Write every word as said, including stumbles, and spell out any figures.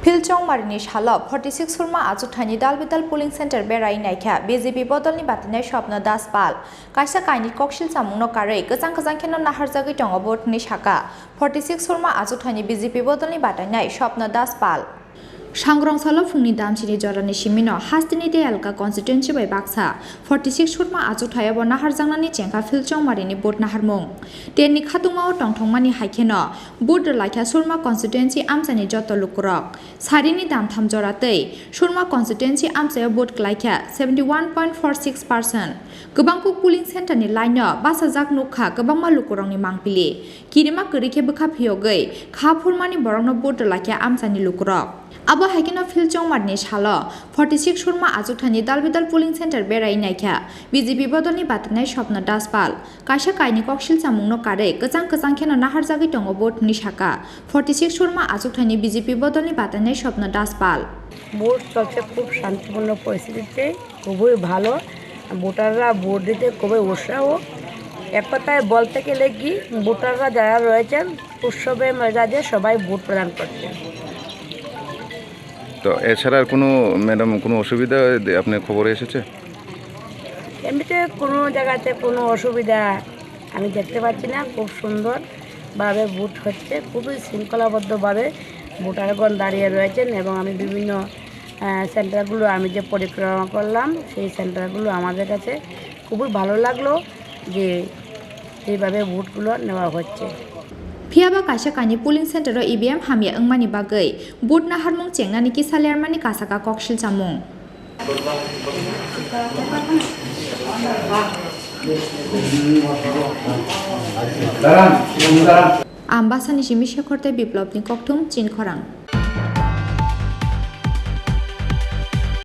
Phil Chongmarini salo forty six Surma achukthani dal bidal polling center berai naikha B J P bodolni batinai Swapna Das Pal. Kaisa kainwi koksil chamungno karwi kwchang kwchang kheno naharjagwi tongo bo thwngwi saka forty six Surma achukthani B J P bodolni batainai Swapna Das Pal. Sangrong salo phungni damchini jorani simino hasteni Tei Alka constituency bai baksa forty six Surma achukthayabo naharjaknani chengkha Phil Chongmarini vote naharmung. Tenni khatungmao tongthokmani hai kheno vote rwlaikha Surma constituency amchaini joto lukurok. Sarini damtham jora tei Surma constituency amchaio vote klaikha seventy one point four six percent. Kwbangkuk polling center ni line no bachajak nukha kwbangma lukurokni mangpili. Kirima kwrwi khe bwkha phiyogwi kha phurmani borokno vote rwlaikha amchaini lukurok. Abo hai kheno Phil Chongmarini salo forty six Surma achukthani dal bidal polling center berai naikha B J P bodolni batinai Swapna Das Pal. Kaisa kainwi koksil chamungno karwi kwchang kwchang kheno naharjagwi tongo bo thwngwi saka forty six Surma achukthani B J P bodolni batainai Swapna Das Pal. Vote চলছে খুব শান্তিপূর্ণ পরিস্থিতিতে, খুবই ভালো। ভোটাররা ভোট দিতে খুবই উৎসাহ। এক কথায় বলতে গেলে কি, ভোটাররা যারা রয়েছেন উৎসবের মেজাজে সবাই ভোট প্রদান করছেন। তো এছাড়া আর কোনো, ম্যাডাম, কোনো অসুবিধা আপনার খবরে এসেছে? এমনিতে কোনো জায়গাতে কোনো অসুবিধা আমি দেখতে পাচ্ছি না। খুব সুন্দরভাবে ভোট হচ্ছে, খুবই শৃঙ্খলাবদ্ধভাবে ভোটারগণ দাঁড়িয়ে রয়েছেন এবং আমি বিভিন্ন, আহ, সেন্টারগুলো আমি যে পরিক্রমা করলাম, সেই সেন্টারগুলো আমাদের কাছে খুবই ভালো লাগলো যে এইভাবে ভোটগুলো নেওয়া হচ্ছে। Phiyaba kaisa kainwi polling center o E V M hamya wngmani bagwi vote naharmung chengnani kisa lermani kasaka koksil chamung. Ambasani simi Shekhor tei Biplobni kokthum Chinkhorang.